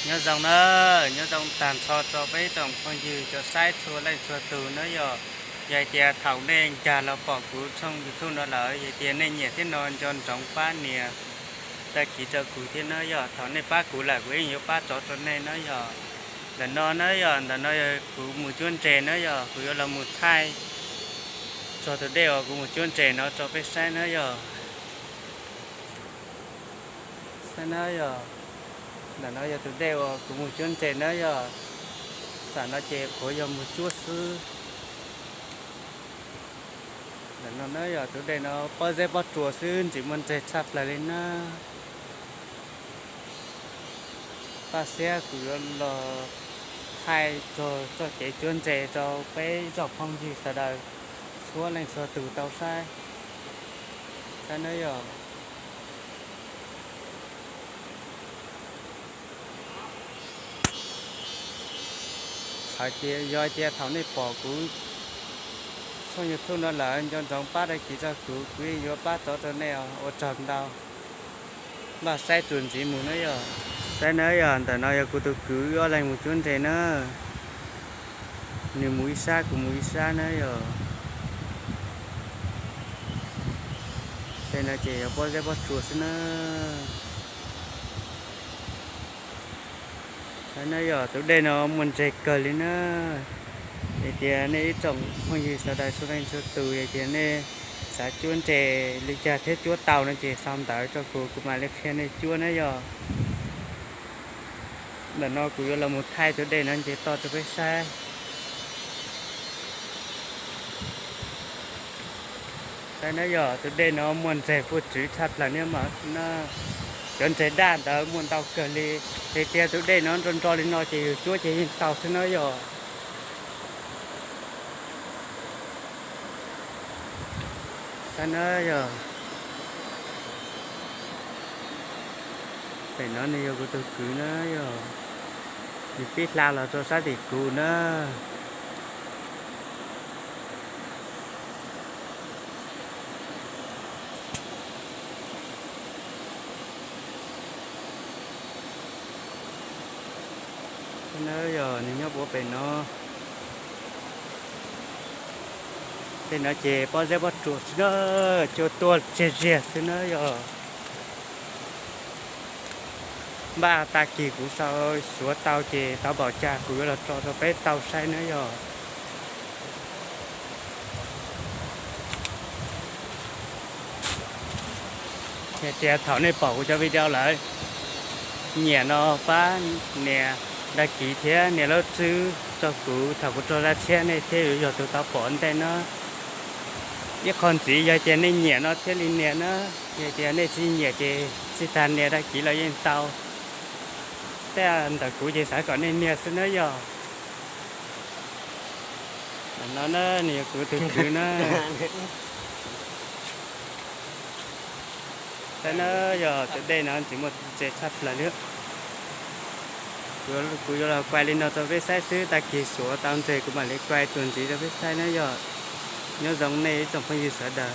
Nyob zoo na, nyob zoo tag nrho rau peb tsoom phooj ywg cov saib txhua leej txhua tus na yog. Yog hais tias thaum nej nkag los pom kuv tshooj YouTube no lawm, yog tias nej nyiam thiab no nco ntsoov pab nias dag kis rau kuv thiab na yog. Thaum nej pab kuv lawm kuv yeej yuav pab tso rau nej na yog. Ntawm no na yog, ntawm no yog kuv mus cuab ntses na yog, kuv yuav los mus thaij txog tus dej uas kuv mus cuab ntses no rau peb saib na yog. Saib na yog, ntawm no yog tus dej uas kuv mus cuab ntses na yog. Tam no ces qhuav yog mus cuab xwb. Ntawm no na yog tus dej no pob zeb pob tsuas xwb, ntxim muaj ntseg tshaj plaws li na. Paj xiab kuv yuav los thaij txog txoj kev cuab ntses rau peb tsoom phooj ywg sawv daws txhua leej txhua tus tau saib. Saib na yog. Hais tias, yog hais tias thaum nej pom kuv tshooj YouTube no lawm nco ntsoov pab dag kis rau kuv, kuv yeej yuav pab tso rau nej os. Ua tsaug ntau. Npaj saib txuas ntxiv mus na yog. Saib na yog, ntawm no yog kuv tus kwv wb ob leeg mus cuab ntses na. Nws mus ib sab kuv mus ib sab na yog. Tej no ces yog pob zeb pob tsuas xwb na. Saib na yog, tus dej no muaj ntseg kawg li na. Yog tias nej ib tsoom phooj ywg sawv daws txhua leej txhua tus, yog tias nej xav cuab ntses li cas thiab cuab tau no ces sau ntawv rau kuv, kuv mam li qhia nej cuab na yog. Ntawm no kuv yuav los mus thaij tus dej no nce toj rau peb saib. Saib na yog, tus dej no muaj ntseg fuj tswv tshaj plaws niaj mas na. Cov ntseg daj ntawd muaj ntau kawg li. Yog tias tus dej no nro nro li no ces yus cuab ces yeej tau xwb na yog. Saib na yog, pem no nws yog kuv tus kwv na yog, nws pib hla los rau sab tim kuv na. Saib na yog, nws nyob puag pem no. Tej no ces pob zeb pob tsuas xwb na, cua tuaj tseg ziag xwb na yog. Npaj tag kis kuv sau suav tau ces tau npaum cas kuv yuav los tso rau peb tau saib na yog. Yog tias thaum nej pom kuv cov video lawm, nyiam no pab nias dag kis thiab nias lub tswb rau kuv, thaum kuv tso zaj tshiab nej thiaj yuav yog tus tau pom ntej na. Ib qho ntxiv yog tias nej nyiam no thiaj li nias na, yog tias nej tsis nyiam ces tsis tas nias dag kis los yeej tau. Tej ntawm kuv ces xav kom nej nias xwb na yog. Ntawm no na nws yog kuv tus kwv na. Saib na yog, tus dej no ntxim muaj ntseg tshaj plaws li. Kuv yuav los kuv yuav los kuaj li no rau peb saib xwb, tag kis suav tau ntseg kuv mam li kuaj txuas ntxiv rau peb saib na yog. Nyob zoo nej ib tsoom phooj ywg sawv daws.